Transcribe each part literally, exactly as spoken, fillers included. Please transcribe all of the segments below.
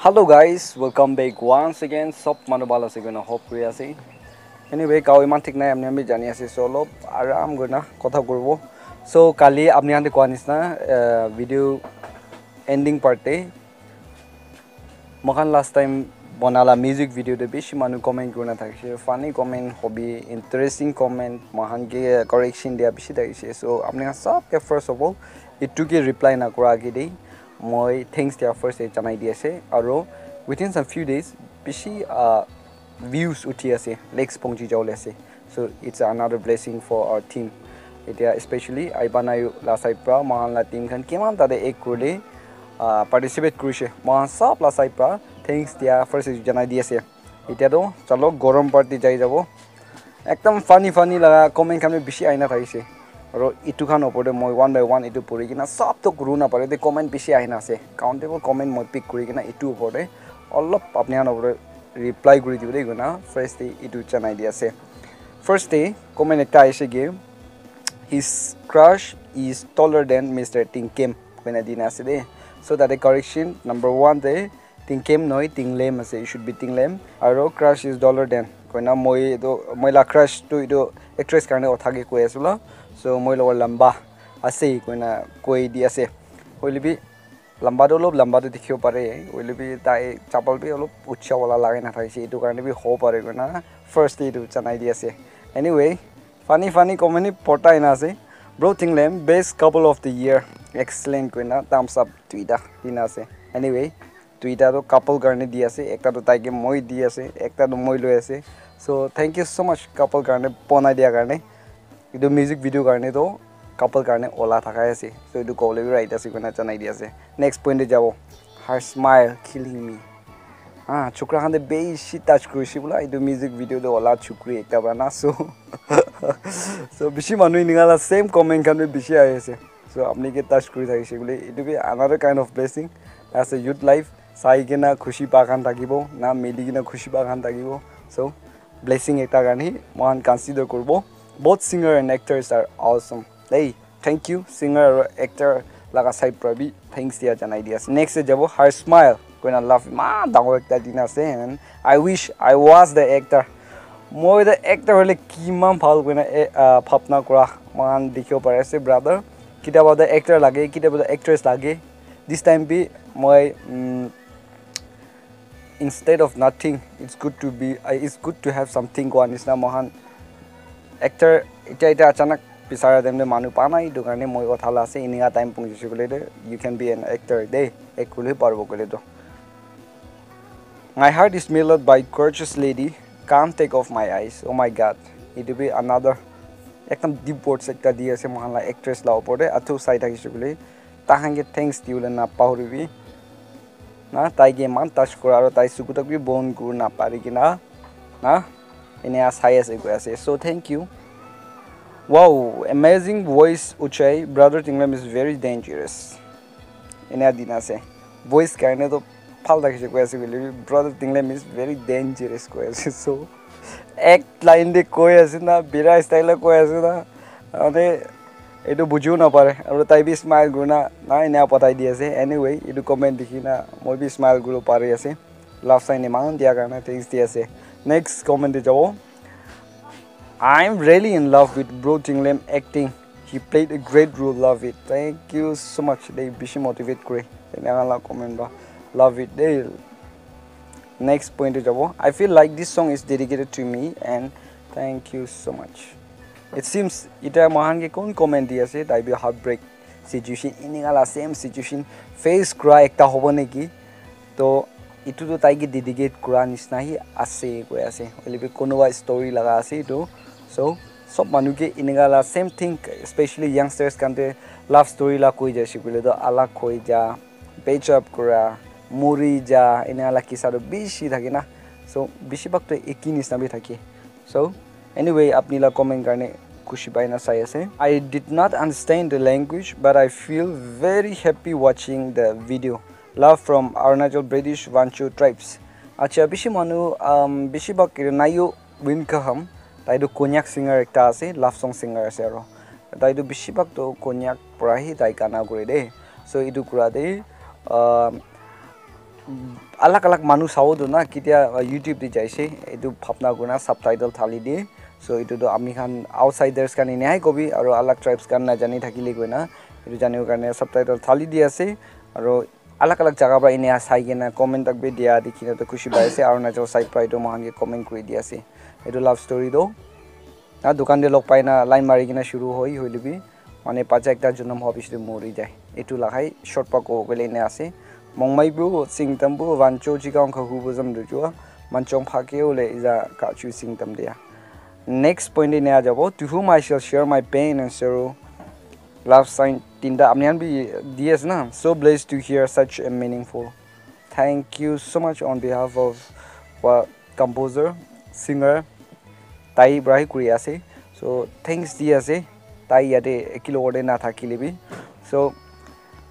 Hello guys, welcome back once again. Sob manu bhal ase koina hope kuri ase. Anyway, gao iman thik nai, apni khan bi jani ase, so olop aram kurina kotha kuribo. So kali apni khan te koa nisna, uh, video ending part te moikhan last time banala music video te bishi manu comment kurina thakishe, funny comment hobi, interesting comment, moikhan ke correction dia bishi thakishe. So apni khan sob ke first of all itu ke reply na kura age de moi thanks dia first te janai di ase, aro within some few days bishi uh, views uthi ase, likes pongji jawole ase. So it's another blessing for our team. Etia especially Aiba Nayu la side pra moikhan la team khan kiman tate ek kurle uh, participate kurishe, moikhan sob la side pra thanks dia first te janai di ase. Etia to chalo gorom part te jai jabo. Ekdam funny funny laga comment khan bi bishi aina thakishe. Aro itu khan opor te moi one by one itu puri kena sob to kuru na pare de, comment bishi ahina ase. Countable comment moi pick kuri kena itu opor te olop apni khan opor te reply kuri dibo de koina first te itu janai di ase. First te comment ekta ahishe ki, "His crush is taller than Mister Tinkem," koina dina ase de. So tate correction number one te Tinkem noi, Tinglem ase. It should be Tinglem. Aro crush is taller than koina moi etu moi la crush tu etu actress karne otha ke koi ase la. So moi logot lamba ase koina koi di ase. Hoile bi lamba tu olop lamba tu dikhibo pare. Hoile bi tai chapal bi olop ucha wala lagai na thakishe. Etu karne bi hobo pare koina first te etu janai di ase. Anyway, funny funny comment ni porta ina ase. Bro Tinglem, best couple of the year. Excellent koina thumbs up duita dina ase. Anyway, duita to couple karne di ase, ekta to tai ke moi di ase, ekta to moi loi ase. So thank you so much couple karne bonai dia karne. Etu music video karne to couple karne ola thakai ase. So etu kobole bi right ase koina janai di ase. Next point te jabo. Her smile killing me. Ah, chukra khan te bishi touch kurishe bula etu music video te ola chukri ekta para na. So so bishi manu enika la same comment khan bi bishi ahi ase. So apni ke touch kuri thakishe bole etu bi another kind of blessing as a youth life. Sai kena khushi pa khan thakibo na, mili kena khushi pa khan thakibo. So blessing ekta karne moikhan consider kuribo. Both singer and actors are awesome. Hey, thank you singer aro actor laga side pra bi thanks dia janai di ase. Next te jabo, her smile koina love eman dangor ekta dina ase, and I wish I was the actor. Moi the actor hole kiman bhal koina eh, ah, bhabna kura moikhan dikhibo pari ase brother. Kitiaba the actor lage, kitiaba the actress lage. This time bi moi um, instead of nothing, it's good to be uh, it's good to have something koa nisna moikhan actor etia etia achanak bisara time te manu pa nai, etu karne moi otha la ase enika time pong jishe koile de you can be an actor de, ek kuli paribo koile to. My heart is melted by gorgeous lady, can't take off my eyes. Oh my god, it will be another ekdam deep words ekta di ase moikhan la actress la opor te, atu sai thakishe koile takhan ke thanks dibole na pahoribi. Na tai ke eman touch kura aro tai suku tak bi bon kuri na pari kena na enia sai ase koi ase. So thank you. Wow, amazing voice Uchai. Brother Tinglem is very dangerous. Enia dina ase. Voice karne to phal thakishe koi ase koile bi, brother Tinglem is very dangerous koi ase. So ek line de koi ase na, bira style la koi ase na. Ate etu bujibo napare. Aro tai bi smile kurina na enia patai di ase. Anyway, etu comment dikhi na moi bi smile kuribo pari ase. Love sign eman dia karne thanks di ase. Next comment te jabo. I'm really in love with Bro Tinglem acting. He played a great role. Love it. Thank you so much. They bishi motivate kore. Eneka la comment ba. Love it. They next point te jabo. I feel like this song is dedicated to me and thank you so much. It seems ita moikhan ke kon comment di ase, tai bi heartbreak situation, eneka la same situation face kura ekta hobo neki. To itu to tai ke dedicate kura nisna hi ase koi ase. Hoile bi kunuba story laga ase itu. So sob manu ke eneka la same thing, especially youngsters khan te love story la koi jaise koile to alag hoi ja, patch up kura, muri ja, eneka la kisa to bishi thake na. So bishi bhag to eki nisna bi thake. So anyway, apni la comment karne khushi pai na sai ase. I did not understand the language, but I feel very happy watching the video. Love from Arunachal Pradesh Wancho tribes. Acha, bishi manu um, bishi bhag nayo win kaham. Tai tu Konyak singer ekta ase, love song singer ase aro. Tai tu bishi bhag tu Konyak pra hi tai gana kure de. So itu kura de um, Alag alag manu sabo tu na, ketia, uh, YouTube te jaise, etu bhabna kurina subtitle thali diye. So etu tu ami khan outsiders khan enehai kobi, aru alag tribes khan najani thakile koina, etu janibo karne subtitle thali di ase. Aru alag alag jaga para enia sai kena comment tak bi dia dikhi na tu khushi pai ase. Arunachal side para etu moikhan ke comment kuri di ase. Etu love story tu na dukan te log pai na line mari kena shuru hoi, hoile bi mane bacha ekta jonom hoa piche te mori jai. Etu lagai short pa kobo koile enia ase. Mongmai bu, Singtam bu, Wancho, Chigaon, Khahu bu, Zam du jua, Manchong pha ke ole iza ka chu Singtam dia. Next point enia jabo. To whom I shall share my pain and sorrow. Love sign tinta apni khan bi di ase na. So blessed to hear such a meaningful. Thank you so much on behalf of wa composer, singer, tai para hi kuri ase. So thanks di ase, tai yate eki logote na thakile bi. So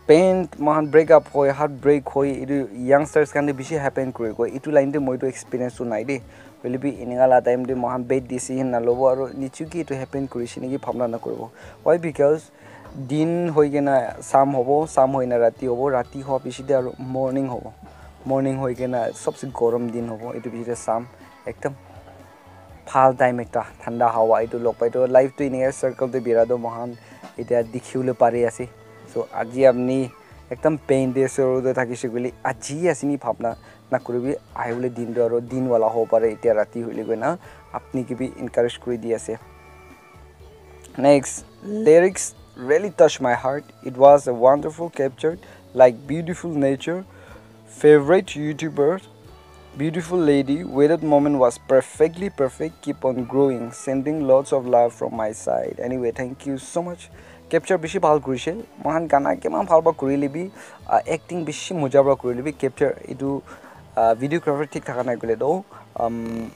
pain, moikhan break up hoi, heart break hoi, etu youngsters khan te bishi happen kuri koi. Etu line te moi tu experience tu nai de. Hoile bi enika la time te moikhan bed decision na lobo aru nichu ki etu happen kurise niki bhabna na kuribo. Why? Because din hoi kena sam hobo, sam hoi na rati hobo, rati hoa piche te aru morning hobo. Morning hoi kena sobse gorom din hobo, etu piche te sam ekdam bhal time ekta, thanda hawa etu log pai. To life tu enika circle te bira tu moikhan etia dikhi bole pari ase. So aji apni ekdam pain te sorrow te thakise koile aji ase ni bhabna na kuribi, ahi bole din tu aru din wala hobo pare, etia rati hoile koina apni ke bi encourage kuri di ase. Next, lyrics really touched my heart. It was a wonderful capture, like beautiful nature, favorite YouTuber, beautiful lady, waited moment was perfectly perfect. Keep on growing. Sending lots of love from my side. Anyway, thank you so much. Capture bishi bhal kurise. Moikhan gana kiman bhal para kurile bi, ah, acting bishi moja para kurile bi, capture etu, ah, videographer thik thaka nai koile toh, um,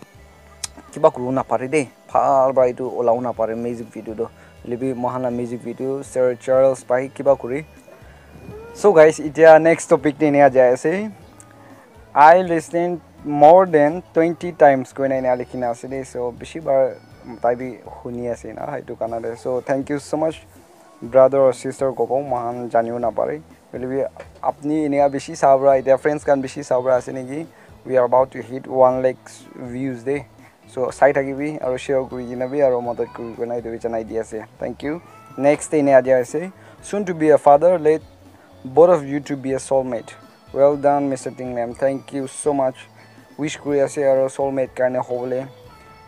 kiba kuribo napare de. Bhal para etu olabo napare music video toh. Hoile bi moikhan la music video Sir Charles pai kiba kuri. So guys, etia next topic te enia jai ase. I listened more than twenty times koina enia likhi na ase de. So bishi bar tai bi huni ase na etu gana de. So thank you so much brother or sister kobo, moikhan janibo napare. Hoile bi apni enia bishi sa para, etia friends khan bishi sa para ase niki. We are about to hit one lakh views de. So sai thakibi aru share kuri kena bi aru madad kuri kena etu bi janai di ase. Thank you. Next te enia jai ase. Soon to be a father, let both of you to be a soulmate. Well done, Mister Tinglam. Thank you so much. Wish kuri ase aru soulmate karne hobole.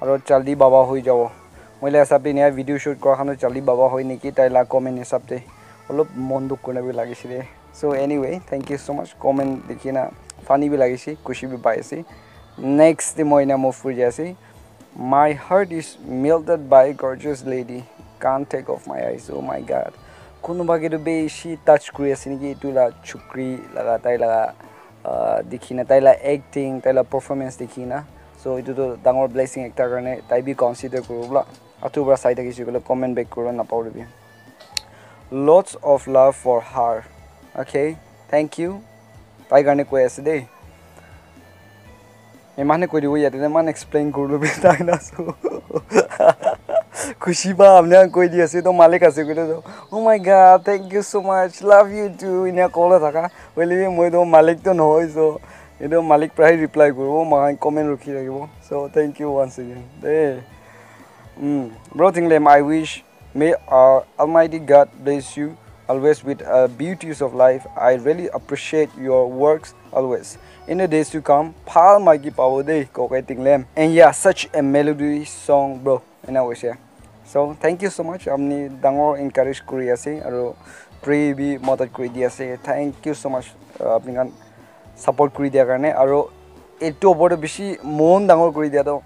Aru jaldi baba hoi jabo. Moi la hisab te enia video shoot kora khan toh jaldi baba hoi niki, tai la comment hisab te. Olop mon dukh kurina bi lagise de. So anyway, thank you so much. Comment dikhi na funny bi lagise, khushi bi pai ase. Next te moi enia move kuri jai ase. My heart is melted by gorgeous lady. Can't take off my eyes. Oh my God. Kunuba ke tu bishi touch kuri ase niki, etu la chukri laga, tai laga, ah, dikhi na, tai la acting, tai la performance dikhi na. So etu tu dangor blessing ekta karne tai bi consider kuribo la. Atu para sai thakise koile comment back kuribo napabo bi. Lots of love for her. Okay, thank you. Tai karne koi ase de. Imane koi dibo yate de, iman explain kuribo bi tai na so. Khushi pa apni khan koi di ase to malik ase koile to. Oh my God, thank you so much. Love you too. Inia kola thaka. Hoile bi moi to malik to nohoi so. Etu malik para hi reply kuribo, moikhan comment rukhi thakibo. So thank you once again. Hey. Mm. Bro Tinglam, I wish may our Almighty God bless you always with uh, beauties of life. I really appreciate your works always. In the days to come, phal maiki pabo de, kokai Tinglam. And yeah, such a melody song, bro. Ena koise. So thank you so much. Apni dangor encourage kuri ase aru pray bi madad kuri di ase. Thank you so much. Uh, apni khan support kuri dia karne aru etu opor te bishi mon dangor kuri dia to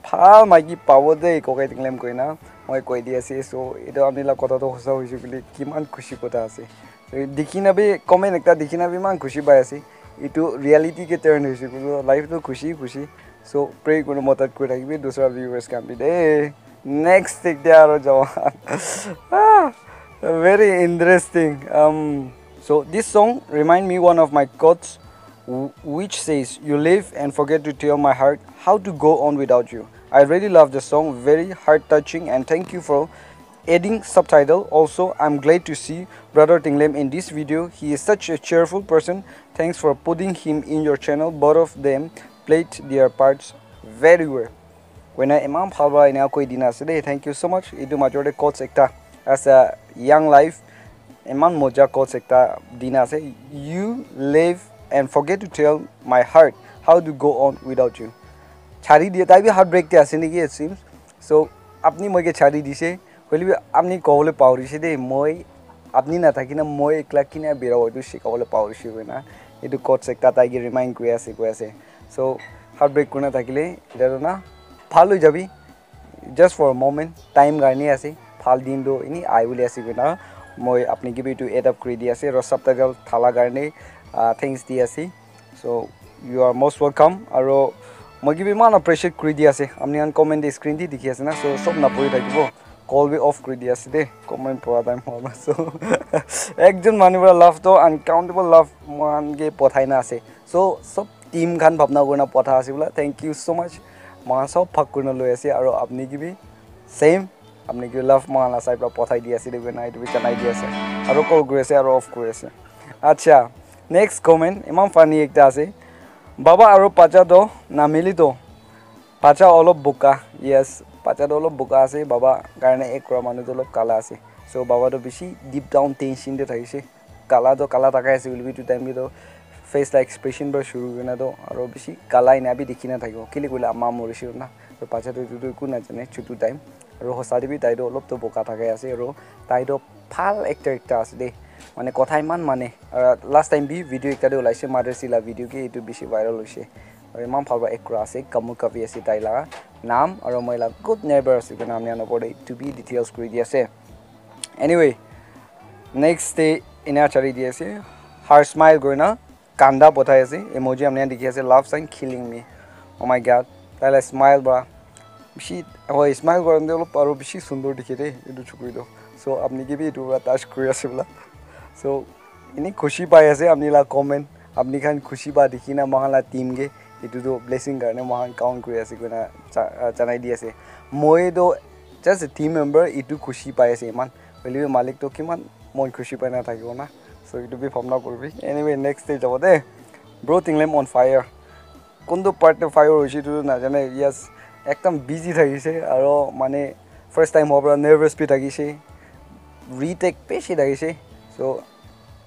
phal maiki pabo de kokai Tinglam koina moi koi di ase. So etu apni la kotha to hosa hoise koile kiman khushi kotha ase. So dikhi na bi comment ekta dikhi na bi iman khushi pai ase. Etu reality ke turn hoise koile life to khushi khushi. So pray kuri madad kuri thakibi dusra viewers khan bi de. Next ekta aro jabo. Ah, very interesting. Um, so this song remind me one of my quotes, w- which says, "You live and forget to tell my heart how to go on without you." I really love the song, very heart touching, and thank you for adding subtitle. Also, I'm glad to see Brother Tinglem in this video. He is such a cheerful person. Thanks for putting him in your channel. Both of them played their parts very well. Koina eman bhal para ena koi dina ase de. Thank you so much. Etu major de quotes ekta as a young life. Eman moja quotes ekta dina ase. You live and forget to tell my heart how to go on without you. Chari diye, tai bi heartbreak te ase niki, it seems. So, apni moi ke chari dise. Hoile bi apni kobole pahorise de, moi apni nathakina moi ekla kina bera hoitu sikabole pahorise koina. Etu quotes ekta tai ke remind kuri ase, koi ase. So, heartbreak kurina thakile, etia tu na, bhal hoi jabi. Just for a moment, time karne ase, bhal din tu ini ahibole ase koina. Moi apni ke bi etu add up kuri di ase, aro subtitle thala karne, ah, thanks di ase. So, you are most welcome. Aro moi ke bi iman appreciate kuri di ase. Apni khan comment te screen te dikhi ase na. So, sob napuri thakibo. Call bi off kuri di ase de. Comment pura time hola. So, ekjon manu para love to uncountable love mohan ke pothai na ase. So, sob team khan bhabna kurina potha ase bola. Thank you so much. Mohan sob bhag kurina loi ase. Aro apni ke bi same. Apni ke love mohan la side para pothai di ase de koina etu bi janai di ase. Aro call kuri ase, aro off kuri ase. Acha, next comment, iman funny ekta ase. Baba aro bacha to namili to. Bacha olop boga. Yes, bacha to olop boga ase. Baba karne ek kura manu to olop kala ase. So, baba to bishi deep down tension te thakise. Kala to kala thakai ase, hoilebi etu time te to face la expression para shuru kurina to aro bishi kala ena bi dikhi na thakibo. Kile koile ama morise na. To bacha to etu to eku najane, chutu time. Aro hosa te bi tai to olop to boga thakai ase, aro tai to bhal actor ekta ase de. Mane kotha iman mane. Aro last time bi video ekta te olaise, Mother Sila video ke, etu bishi viral hoise. Aro iman bhal para act kura ase, Kamu Kavi ase tai la naam, aro moi la good neighbor ase koina apni khan opor te etu bi details kuri di ase. Anyway, next te ena chari di ase, heart smile koina kanda pothai ase, emoji apni khan dikhi ase, love sign killing me. Oh my God, tai la smile para bishi, hoi, smile kora te olop aro bishi sundor dikhi de etu chukri to. So, apni ke bi etu para touch kuri ase bola. So, ini khushi pai ase apni la comment, apni khan khushi pa dikhi na mohan la team ke etu to blessing karne mohan count kuri ase koina cha-, ah, janai di ase. Moi to just a team member, etu khushi pai ase iman. Hoile bi malik to kiman mon khushi pai na thakibo na. So, etu bi bhabna kuribi. Anyway, next te jabo de. Bro Tinglem on fire. Kuntu part te fire hoise etu tu najane. Yes, ekdam busy thakise, aro mane first time howa para nervous bi thakise, retake bishi thakise. So,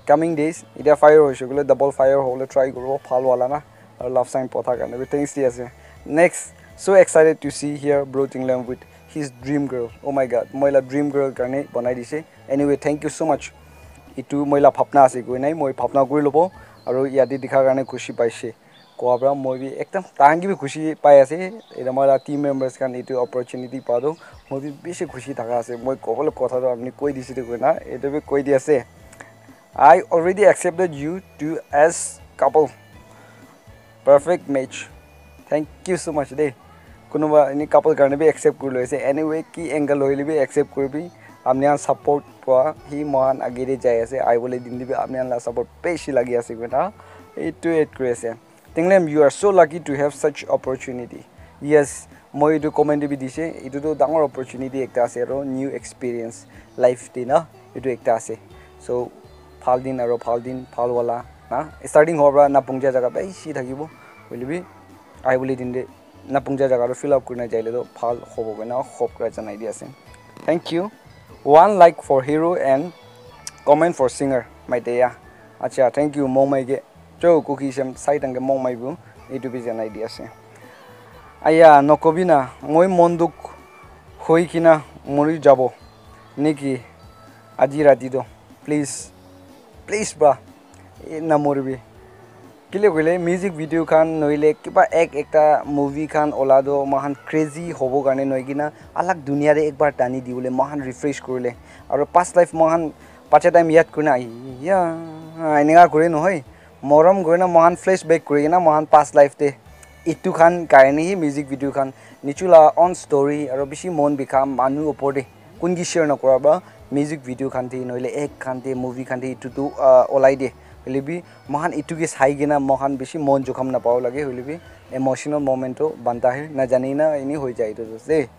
coming days, etia fire hoise koile double fire hobole try kuribo, bhal wala na, aro love sign potha karne bi thanks di ase. Next, so excited to see here Bro Tinglem with his dream girl. Oh my God, moi la dream girl karne banai dise. Anyway, thank you so much. Etu moi la bhapna ase koi nai, moi bhapna kuri lobo, aro yate dikha karne khushi paise. Koa pra moi bi ekdam tahan ki bi khushi pai ase. Eta moi la team members khan etu opportunity pa toh moi bi bishi khushi thaka ase. Moi kobole kotha toh apni koi dise koina etu bi koi di ase. I already accepted you two as couple. Perfect match. Thank you so much de. Kunuba ini couple karne bi accept kuri loi ase. Anyway, ki angle hoile bi accept kuribi. Apni khan support pra hi mohan age de jai ase. Ahibole din de bi apni khan la support bishi lagi ase koina etu add kuri ase. Tinglem, you are so lucky to have such opportunity. Yes, moi etu comment te bi dise, etu tu dangor opportunity ekta ase aro new experience life te na etu ekta ase. So, bhal din aro bhal din, bhal wala na. Starting howa pra na pungja jaga bishi thakibo. Hoile bi, ahibole din te na pungja jaga toh fill up kurina jaile toh bhal hobo koina hope kura janai di ase. Thank you. One like for hero and comment for singer. Maiteya. Acha, thank you, Mongmai ke. Cho kuki sem sai tang ke Mongmai bu. Etu bi janai di ase. Aya, nokobi na, moi mon dukh hoi kina mori jabo niki aji rati toh. Please, please ba, e, namoribi. Kile koile music video khan nohile kiba ek ekta movie khan ola toh moikhan crazy hobo karne nohoi kina alag dunia te ekbar tani dibole moikhan refresh kurile. Aro past life moikhan pacha time yad kurina ahi, ya, eneka kure nohoi. Morom kurina moikhan flashback kuri kina moikhan past life te etu khan karne hi music video khan nichu la own story aro bishi mon bikha manu opor te kun ki share nakura ba music video khan te nohile act khan te movie khan te etu tu, ah, olai de. Hoile bi moikhan etu ke sai kena moikhan bishi mon jukham napabo lage, hoile bi emotional moment toh banta hai, na jani na eni hoi jai etu tu ase.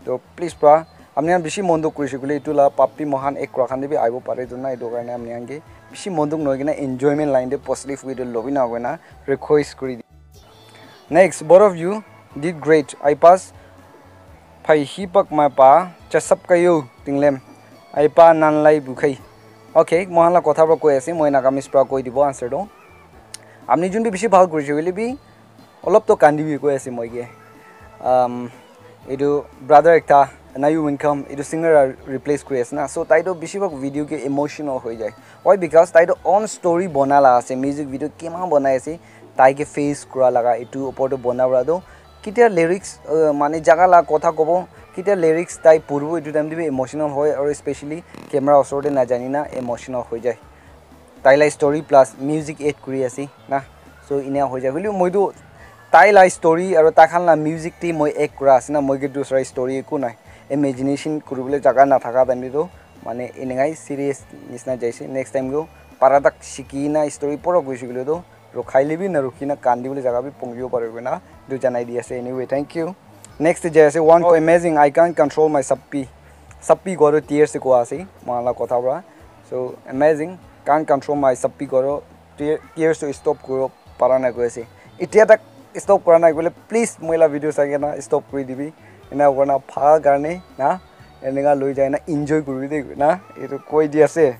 To please pra, Apni khan bishi mon dukh kurise koile etu la pap bi moikhan ek kura khan te bi ahibo pare etu na, etu karne apni khan ke bishi mon dukh nohoi kena enjoyment line te positive way te lobi na koina request kuri di. Next, both of you did great. I pass phai hi pak ma pa chasap kayo tinglem. I pa nan lai bukhai. Okay, moikhan la kotha pra koi ase, moi Nagamese pra koi dibo answer to. Apni jun bi bishi bhal kurise hoile bi olop to kandi bi koi ase moi ke. Um, etu brother ekta Nayu Wincome etu singer la replace kuri ase na, so tai to bishi bhag video ke emotional hoi jai. Why? Because tai to own story bona la ase, music video kima bonai ase, tai ke face kura laga etu opor to bona pra to kitia lyrics uh, mane jaga la kotha kobo, kitia lyrics tai puribo etu time te bi emotional hoi, aru especially camera osor te na jani na emotional hoi jai. Tai la story plus music add kuri ase na, so enia hoi jai. Hoilebi moi tu tai la story aru tai khan la music te moi add kura ase na, moi ke dusra story eku nai, imagination kuribole jaga na thaka time te tu mane enengai serious nisna jaise. Next time tu para tak shiki na story pura kuise koile tu rukhai lebi na rukhi na kandi bole jaga bi pongjibo paribo na etu janai di ase. Anyway, thank you. Next te jai ase one ko amazing, I can't control my sappi. Sappi koa tu tears te koa ase moikhan la kotha pra. So amazing, can't control my sappi koa tu tear- tears to stop kuro para nai koi ase. Etia tak stop kura nai koile please moi la video sai kena stop kuri dibi. Ena kurna bhal karne na enenga loi jai na enjoy kuribi de na etu koi di ase.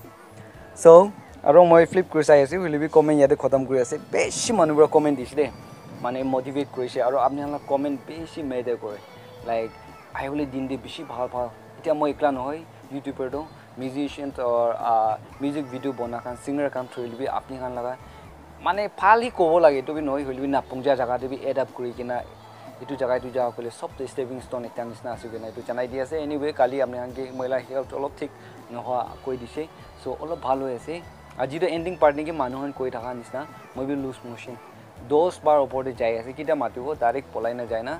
So aru moi flip kuri sai ase, hoile bi comment yate khatam kuri ase. Beshi manu para comment dise de, mane motivate kurise aru apni khan la comment beshi matter kore. Like ahibole din te bishi bhal bhal, etia moi ekla nohoi, YouTuber to, musician or uh, music video bona khan, singer khan thoi lebi apni khan laga mane bhal hi kobo lage, etu bi nohoi hoile bi napungja jaga te bi add up kuri kena etu jaga etu jaga koile sob to stepping stone ekta nisna ase koina etu janai di ase. Anyway, kali apni khan ke moi la health olop thik nohoi koi dise, so olop bhal hoi ase. Aji to ending part niki manu khan koi thaka nisna, moi bi loose motion dos bar opor te jai ase, kita matibo direct polai na jai na,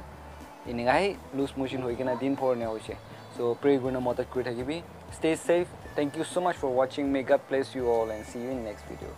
enenga hi loose motion hoi kena din bhor ne hoise. So pray kurina madad kuri thakibi. Stay safe. Thank you so much for watching. May God bless you all and see you in next video.